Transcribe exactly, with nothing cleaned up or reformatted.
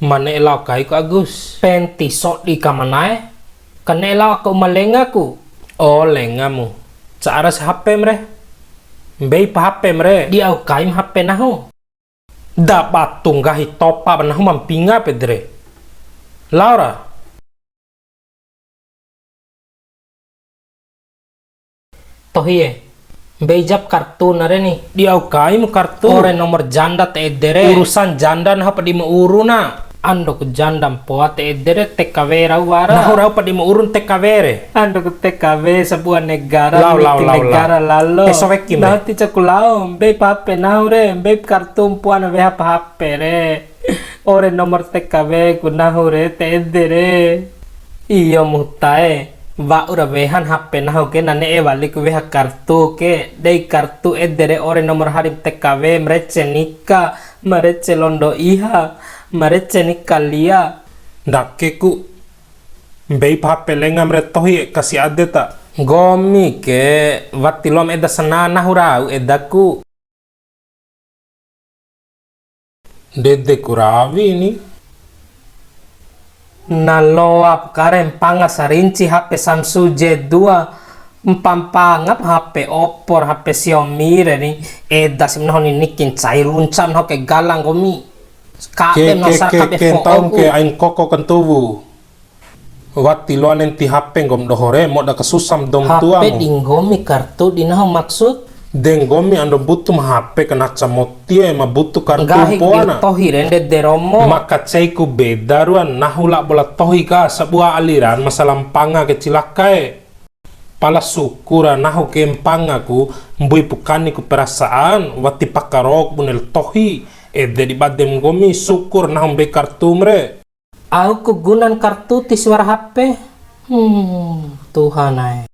Ma ne'e lao kaiku Agus. Penti sodi ka ma na'e, ka ne'e lao aka uma lengaku. O lengamu, ca'ara si H P-m re. Mbeipa H P-m re. Di au kaim H P nahu. Da batu nggahi topa ba nahu ma mpinga pede re. Lao ra. Tohi e, mbei jap kartu na re ni. Di au kaimu kartu. Ore nomor janda ta ede re. Urusan janda nahu pa di ma uru na. Ando ku janda mpoa ta ede re, T K W rau wara. Nahu rau pa di ma urun T K W re. Ando ku T K W sabua negara, lao, lao, lao, negara lalo. Peso weki mre. Nahu ti caku lao, mbeipa H P nahu re, mbeipa kartu mpoa na weha pa H P re. Ore nomor T K W ku nahu re, ta ede re. Iyo Muhta e, wa'ura wehan H P nahu ke, na ne'e waliku weha kartu ke, dei kartu ede re ore nomor harim T K W, ma rece nika, ma rece londo iha, ma rece nika lia. Ndakeku, mbeipa H P lengam re Tohi e, kasi ade ta. Nggomi ke, wati loam eda sana nahu rau edaku. Ndede ku rawi ni. Na loap kare mpanga sarinci H P Samsung J dua, mpa-, mpangap H P Oppo, H P Xiaomi re ni, eda si nahu ni niki ncai runca nahu ke gala nggomi. Kabe ke, nahu ke, sar ke, kabe ke, fo'o ntaun ku. Ke ain koko kantuwu. Wati loa nenti H P nggom doho re, moda kasusam dou ma tuamu. H P di nggomi kartu di nahu maksud? De nggomi ando butu ma H P kanaca moti e, ma butu kartu mpoana. Nggahi Tohi re ndede romo. Maka cei ku beda ruan nahu labo la Tohi ka, sabua aliran masalah mpanga ke cilaka e. Pala syukur ra nahu ke mpanga ku, mbuipu kani ku perasaan, wati pakaro ku bune la Tohi, ede di badem nggomi, syukur nahu mbei kartum re. Au ku gunan kartu ti suara H P. Hmm, Tuhan ae.